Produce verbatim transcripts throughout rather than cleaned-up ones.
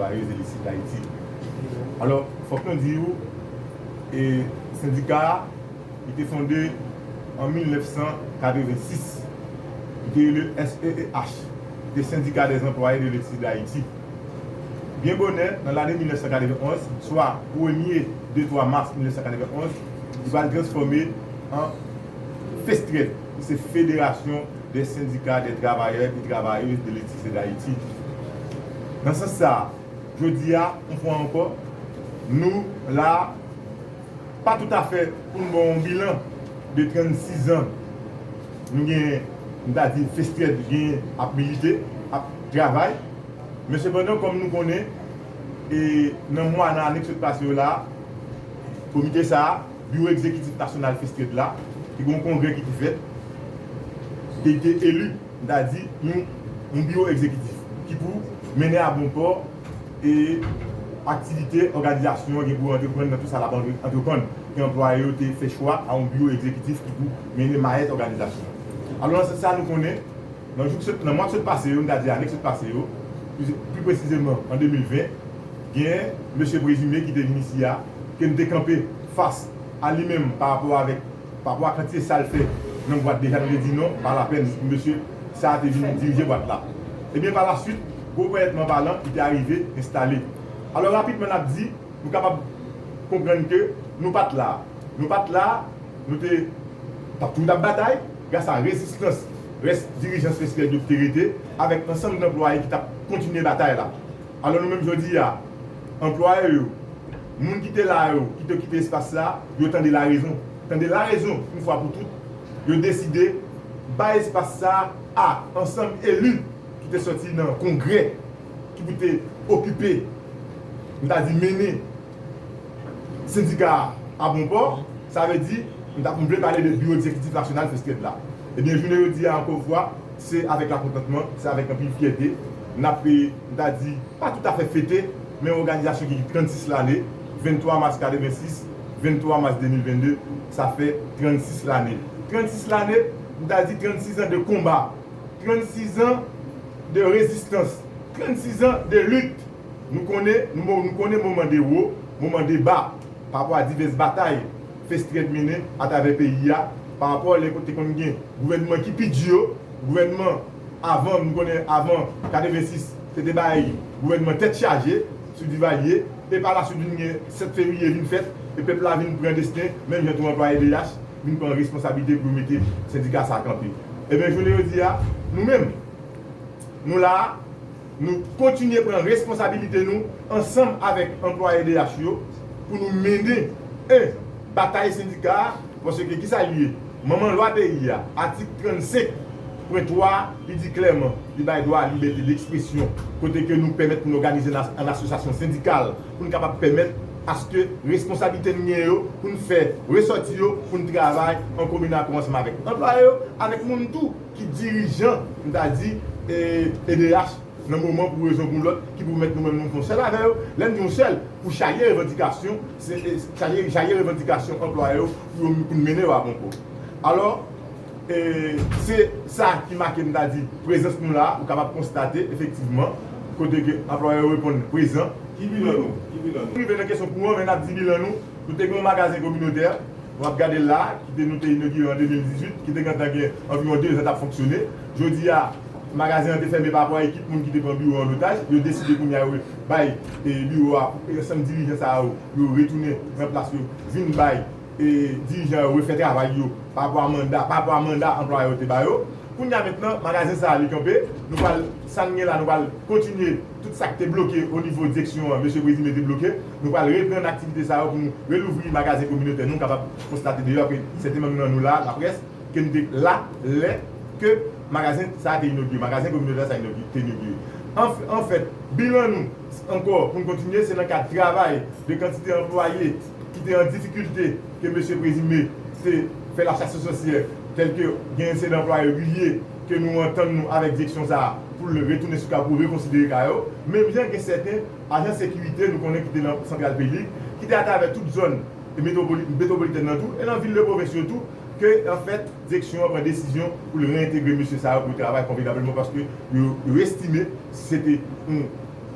Travailleurs et Électricités d'Haïti. Alò, fòk nou di w, e, sendika a, li te fonde an mil nèf san katrevensis. Li te rele S E E H, li te Syndicat des Employés de l'Électricité d'Haïti. Byen bonè, nan lane mil nèf san katrevenonz, swa premye, de, twa mas mil nèf san katrevenonz, li pral transfòme an FESTRED, ki se Fédération des Syndicats des Travailleurs et Travailleuses de l'Électricité d'Haïti. Nan sans sa, jodi a, yon fwa ankò, nou la, pa toutafè pou n ba w yon bilan de trannsis an nou gen, m ta di, FESTRED gen ap milite, ap travay. Men sepandan, kòm nou konnen, e nan mwa, nan ane ki sot pase yo la, komite sa a, biwo egzekitif nasyonal FESTRED la, te gen yon kongrè ki te fèt, te, te eli, m ta di, yon, yon biwo egzekitif ki pou mennen a bon pò e aktivite òganizasyon an gen pou antreprann nan tout sa l ap antre-, antreprann. E anplwaye yo te fè chwa a yon biwo egzekitif ki pou mennen mayèt òganizasyon an. Alò, nan sans sa, nou konnen, nan jou k sot, nan mwa k sot pase yo, m ta di ane k sot pase yo, pi, pi presizeman an de mil ven, gen mesye Présumé ki te vin isi a, ke n te kanpe fas a li menm pa rapò avèk pa rapò a kantite sa l fè nan bwat deja, nou te di non, pa lapèn pou mesye sa a te vin dirije bwat la. Ebyen, pa la swit, gwo ponyètman palan, li te arive enstale. Alò, rapidman, n ap di, nou kapab konprann ke nou pa t la. Nou pa t la, nou te, t ap toujou t ap batay, gras a rezistans rès dirijans FESTRED yo ki te rete, avèk ansanm de anplwaye ki t ap kontinye batay la. Alò, nou menm jodi a, anplwaye yo, moun ki te la yo, ki te kite espas sa, yo tande larezon. Tande larezon, yon fwa pou tout, yo deside bay espas sa a ansanm eli ki te sòti nan kongrè ki pou te okipe, m ta di, mennen sendika a a bon pò, sa vle di, m ta, m vle pale de biwo egzekitif nasyonal FESTRED la. Ebyen, jounen jodi a, ankò yon fwa, se avèk lakontantman, se avèk anpil fyète, n ap, m ta di, pa toutafè fete, men yon òganizasyon ki gen trannsis lane, venntwa mas katrevensis, venntwa mas de mil vennde, sa fè trannsis lane. Trannsis lane, m ta di trannsis an de konba, trannsis an de rezistans, trannsis an de lit. Nou konnen, nou, nou konnen moman de wo, moman de ba, pa rapò a divès batay FESTRED mennen atravè peyi a, pa rapò lè kote konn gen gouvènman ki pi di yo, gouvènman avan, nou konnen avan katrevensis, se te bay gouvènman tèt chaje sou Divalye, e pa la swit vin gen sèt fevriye vin fèt, e pèp la vin pran desten, menm jan tou anplwaye D H vin pran responsablite pou yo mete sendika sa a kanpe. Ebyen, jounen jodi a, nou menm, nou la a, nou kontinye pran responsabilite nou ansanm avèk anplwaye D H yo pou nou mennen, en, batay sendika a, paske kisa l ye? Manman lwa peyi a, atik trannsenk pwen twa, li di klèman, li bay dwa a libète dekspresyon, kote ke nou pèmèt pou n òganize n as-, an asosyasyon sendikal, pou n kapab pèmèt aske responsablite n gen yo, pou n fè resòti yo, pou n travay an kominakò ansanm avèk anplwaye yo, avèk moun tou ki dirijan, m ta di, e, E D H, nan moman pou rezon pou lòt, ki pou mèt nou menm nou fè yon sèl avè yo. Lè n di yon sèl, pou chaye revandikasyon, se, e, chaye, chaye revandikasyon anplwaye yo, pou yo, pou n mennen yo a bon pò. Alò, e, se sa ki make, m ta di, prezans nou la, ou kapab konstate, efektivman, kote ke anplwaye yo reponn prezan. Ki bilan nou? Ki bilan nou? Nou rive nan kesyon kouran, men n ap di bilan nou. Nou te gen yon magazen kominotè, w ap gade l la, ki te, nou te inogire an de mil dizuit, ki te gentan gen anviwon dezan t ap fonksyone. Jodi a, magazen an te fèmen pa rapò a ekip moun ki te pran biwo an otaj. Yo deside kounye a yo bay, e, biwo a pou ansanm dirijan sa yo, yo retounen nan plas yo, vin bay, e, dirijan yo refè travay yo pa rapò a manda, pa rapò a manda anplwaye yo te ba yo. Kounye a mentnan, magazen sa a, li kanpe. Nou pral, sa n gen la, nou pral kontinye tout sa k te bloke o nivo direksyon an, mesye Présumé te bloke. Nou pral reprann aktivite sa yo pou nou relouvri magazen kominotè nou. Nou kapab konstate deyò ke sèten manm nan nou la, laprès, ke n te la lè ke magazen sa a te inogire, magazen kominotè sa a inogire, te inogire. Anf-, anfèt, bilan nou, ankò, pou n kontinye, se nan kad travay de kantite anplwaye ki te an difikilte, ke mesye Présumé te fè lachas o sòsyè, tèlke gen yon seri anplwaye regilye ke nou antann nou avèk direksyon sa a pou l retounen sou ka pou rekonsidere ka yo. Menm jan gen sèten ajan sekirite nou konnen ki te nan Santral Pelig, ki te atravè tout zòn metwopoli-, metwopolitèn nan tou, e nan vil de pwovens yo tou, ke, anfèt, direksyon an pran desizyon pou l reyentegre mesye sa yo pou yo travay konvenableman, paske yo, yo estime se te yon,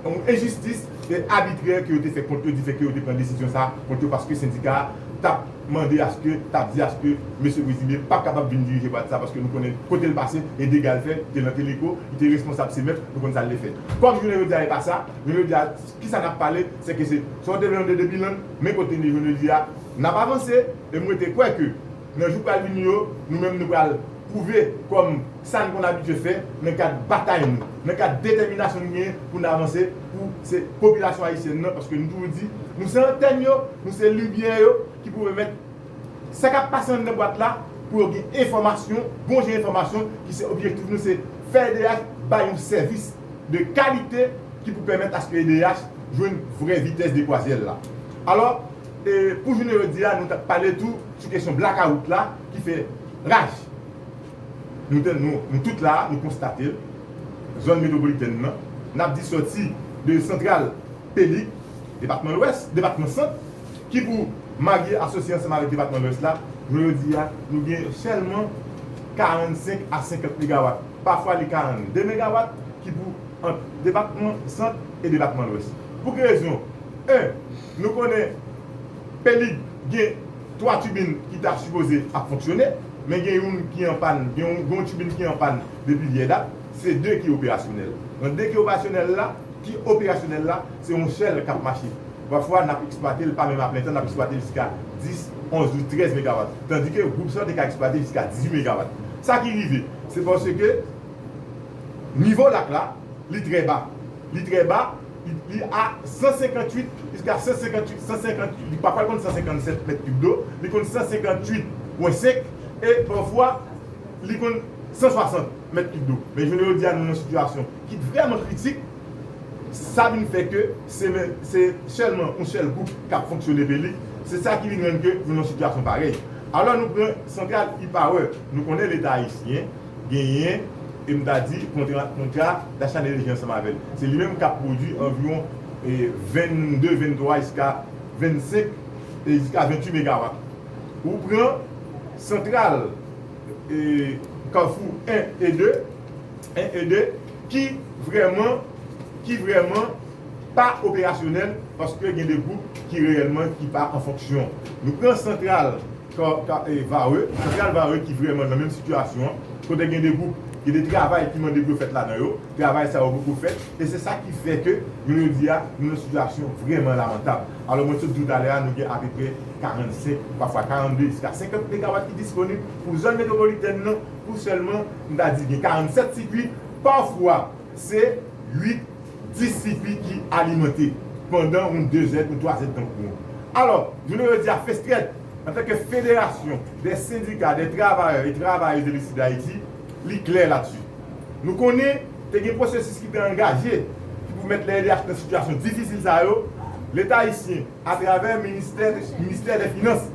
yon enjistis Se abitrè ke yo te fè kont yo, difè ke yo te pran desizyon sa a kont yo, paske sendika a t ap mande aske, t ap di aske mesye Brezilyen p ap kapab vin dirije bwat sa a, paske nou konnen kote l pase e dega l fè, li te nan Teleco, li te responsab Semex, nou konn sa l te fè. Kòm jounen jodi a e pa sa, jounen jodi a, kisa n ap pale, se ke se sa w te vle nan de bilan, men kote n ye jounen jodi a, n ap avanse, e m rete kwè ke nan jou k pral vini yo, nou menm nou pral pwouve kòm sa n konn abitye fè nan kad batay nou, nan kad detèminasyon nou genyen pou n avanse, pou se popilasyon ayisyèn nan, paske nou toujou di, nou se antèn yo, nou se limyè yo ki pou pèmèt sa k ap pase anndan bwat la, pou yo gen enfòmasyon, bon jan enfòmasyon, ki se objektif nou, se fè E D H bay yon sèvis de kalite ki pou pèmèt aske E D H jwenn vrè vitès de kwazyè l la. Alò, e, pou jounen jodi a, nou t ap pale tou sou kesyon blakawout la ki fè raj. Nou, te, nou, nou tout la, nou konstate l. Zòn metwopolitèn nan, n ap di sòti de santral Pelig, depatman Lwès, depatman Sant, ki pou marye asosye ansanm avèk depatman Lwès la, jounen jodi a, nou gen sèlman karannsenk a senkant megawat. Pafwa, li karannde megawat ki pou ant depatman Sant e depatman Lwès. Pou ki rezon? En, nou konnen Pelig gen twa tibin ki ta sipoze ap fonksyone, men gen youn ki an pàn, gen yon, gen yon tibin ki an pàn depi vyè dat, se de ki operasyonèl. Nan de ki operasyonèl la, ki operasyonèl la, se yon sèl k ap mache. Pafwa, n ap eksplwate l pa menm a plen tan, n ap eksplwate l jiska dis, onz ou trèz megawat. Tandike gwoup sa te ka eksplwate jiska dizuit megawat. Sa ki rive, se paske nivo lak la, li trè ba. Li trè ba, li, li a san senkantuit, jiska san senkantuit, san senkantuit, li pa pral konn san senkannsèt mèt kib dlo, li konn san senkantuit pwen senk, e pafwa, li konn san swasant mèt kib dlo. Men jounen jodi a, nou nan sitiyasyon ki vrèman kritik, sa vin fè ke se men, se sèlman yon sèl gwoup k ap fonksyone Pelig, se sa ki vin rann ke nou nan sitiyasyon parèy. Alò, nou pran santral E-Power, nou konnen Leta ayisyen genyen, e m ta di, kontra, kontra dacha de enèji ansanm avè l. Se li menm k ap pwodui anviwon, e, vennde, venntwa jiska vennsenk, e jiska ventuit megawat. Ou pran santral, e, Kafou en e de, en e de, ki vrèman, ki vrèman pa operasyonèl, paske gen de gwoup ki reyèlman ki pa an fonksyon. Nou pran santral ka, ka, e, Vare, santral Vare ki vrèman nan menm sitiyasyon an, kote gen de gwoup, gen de travay ki mande pou yo fèt ladan yo, travay sa yo poko fèt, e se sa ki fè ke, jounen jodi a, nou nan sitiyasyon vrèman lamantab. Alò, mwen sot di w talè a, nou gen apeprè karannsenk, pafwa karannde, jiska senkant megawat ki disponib pou zòn metwopolitèn nan, pou sèlman, m ta di, gen karannsèt sikui, pafwa, se uit, dis sikui ki alimante pandan yon dezèd, yon twazèd tan kouran. Alò, jounen jodi a, FESTRED, antanke Fédération des syndicats des travailleurs et travailleuses de l'Électricité d'Haïti, li klè ladsi. Nou konnen, te gen pwosesis ki te angaje, ki pou mèt L D H nan sitiyasyon difisil sa yo, Leta ayisyen, atravè ministè, ministè dè finans,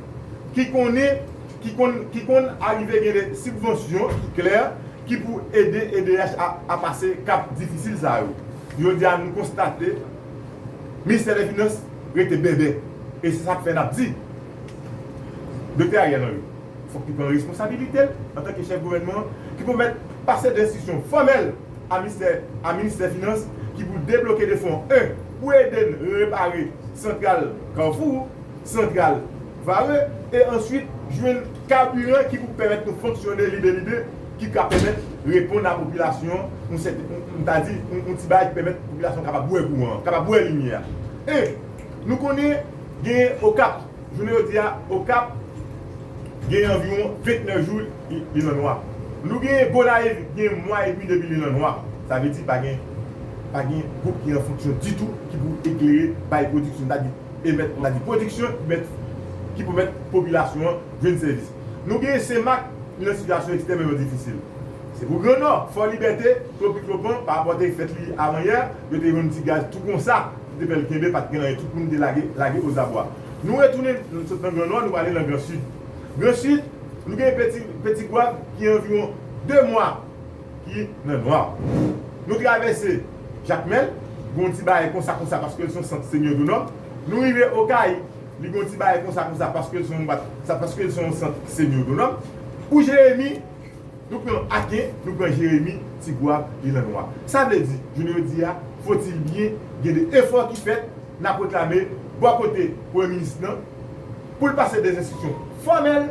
ki konnen, ki konn, ki konn arive gen de sibvansyon ki klè, ki pou ede E D H a, a pase kap difisil sa yo. Jodi a, nou konstate, ministè dè finans rete bèbè. E se sa k fè n ap di, Doktè Ariel Henry, fòk li pran responsabilite l antanke chèf gouvènman an, ki pou mèt pase de enstriksyon fòmèl a ministè, a ministè finans, ki pou debloke de fon, en, pou ede n repare santral Kafou, santral Vare, e answit jwenn kabiran ki pou pèmèt nou fonksyone libe libe, ki ka pèmèt reponn a popilasyon an, yon sèten, m ta di, yon, yon ti bagay ki pèmèt popilasyon an kapab wè kouran an, kapab wè limyè a. E nou konnen genyen Okap, jounen jodi a, Okap gen anviwon vennèf jou li, li nan nwa. Nou genyen Gonayiv, gen mwa edmi depi li nan nwa. Sa vle di pa gen, pa gen gwoup ki an fonksyon ditou ki pou eklere, bay pwodiksyon, ta di, emèt, ta di pwodiksyon ki mèt, ki pou mèt popilasyon an jwenn sèvis. Nou genyen Senmak, li nan sitiyasyon ekstrèmeman difisil. Se pou Gran Nò, Fò Libète, Twopik Lopan, pa rapò te fèt li avan yè, yo te jwenn ti gaz tou konsa, ki te fè l kenbe, pa t gen anyen, tout moun te lage, lage ozabwa. Nou retounen, nou sot nan Gran Nò, nou prale nan Gran Sid. Gran Sid, nou gen Peti, Peti Gwav ki anviwon de mwa ki nan nwa. Nou travèse Jakmèl, gon ti bagay konsa, konsa, paske l se yon sant semi otonòm. Nou rive Okay, li gon ti bagay konsa, konsa, paske l se yon bat, sa, paske l se yon sant semi otonòm. Pou Jeremi, nou pran Aken, nou pran Jeremi, Ti Gwav, li nan nwa. Sa vle di, jounen jodi a, Fòtil byen, gen de efò ki fèt, n ap reklame bò kote Premye Minis lan pou l pase de enstitisyon fòmèl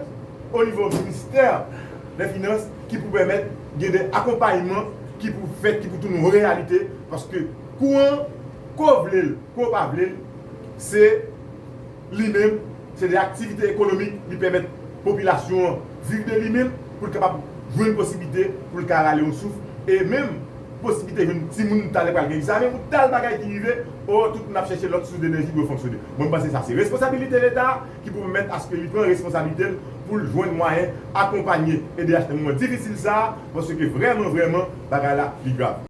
o nivo Ministè dè Finans ki pou pèmèt gen de akonpayman ki pou fèt, ki pou tounen yon reyalite, paske kouran, ko vle l, ko pa vle l, se li menm, se de aktivite ekonomik li pèmèt popilasyon an viv de li menm, pou l kapab jwenn posiblite pou l ka rale yon souf, e menm posiblite jwenn timoun talè pral gen egzamen, pou tal bagay ki rive, o, tout moun ap chèche lòt sous de enèji pou yo fonksyone. Mwen, m panse sa se responsabilite Leta ki pou pèmèt aske li pran responsabilite l pou l jwenn mwayen akonpanye, ede achte nan moman difisil sa a, paske vrèman, vrèman, bagay la li grav.